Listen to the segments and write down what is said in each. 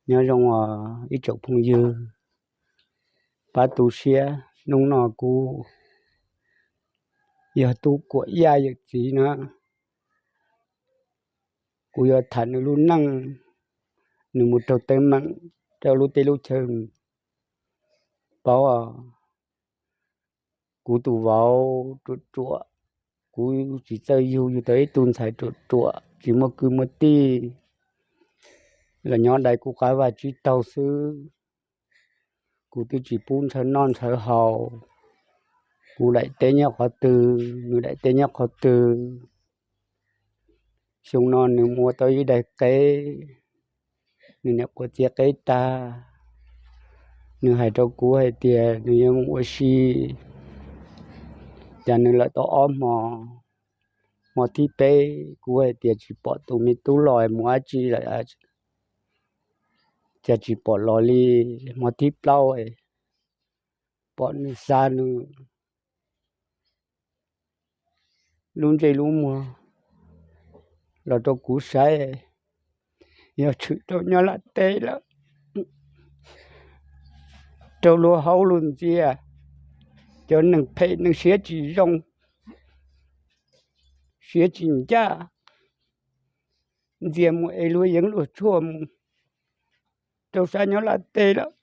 Nyob zoo os ib tsoom phooj ywg, pab tu siab, hnub no kuv yog Tub Kuam Yaj yawm txiv na, kuv yuav tham nws lub neej, nws mus raug teeb meem rau lub teb lub chaw paub. Kuv tus vauv ruam ruam, kuv tsis txawj yug, yug tau ib tug ntxhais ruam ruam tsis muaj kwv muaj tij los nyob dai kuv qab vaj tsib taug xwb. Kuv twb tsis pub ntshaw noj ntshaw haus, kuv daim teb nyob qhov twg nws daim teb nyob qhov twg. Xyoo no nws mus ua tau ib daig qeb, nws niam quav txiav qeb tag, nws hais rau kuv hais tias nws yuav mus ua si, cas nws lawm tau ob hmo. Hmo thib peb kuv hais tias tsis pom tus me tub los mus dab tsi lawm, cas tsis pom los li. Hmo thib plaub pom nws xa nws lub ntsej lub muag los rau kuv saib, yog tshwm rau nyob laj teb lawm, rau luag haub luag ntxiag, cov neeg phem neeg siab tsis zoo, siab tsis ncaj, ntxias mus es luag yeeb luag tshuaj mus rau sab nyob laj teb lawm.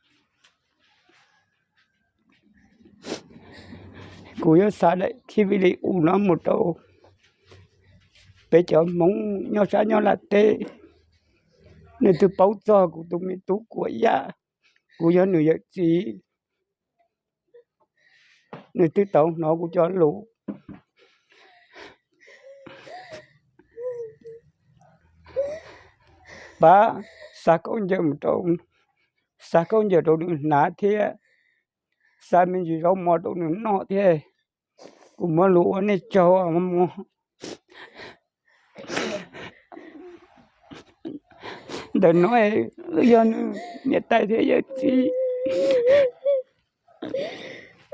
Kuv yuav xa daim thib vis li u no mus rau peb cov Hmoob nyob sab nyob laj teb, nws twb paub txog kuv tus me tub Kuam Yaj, kuv yog nws yawm txiv, nws twb tau hnov kuv cov lus. Pab xa khaub ncaws, xa khaub ncaws rau nws hnav thiab xa me ntsis zaub mov rau nws noj thiab. Kuv muab lus ua nej tsaug. Ntawm no yog nws niam tais thiab yawm txiv.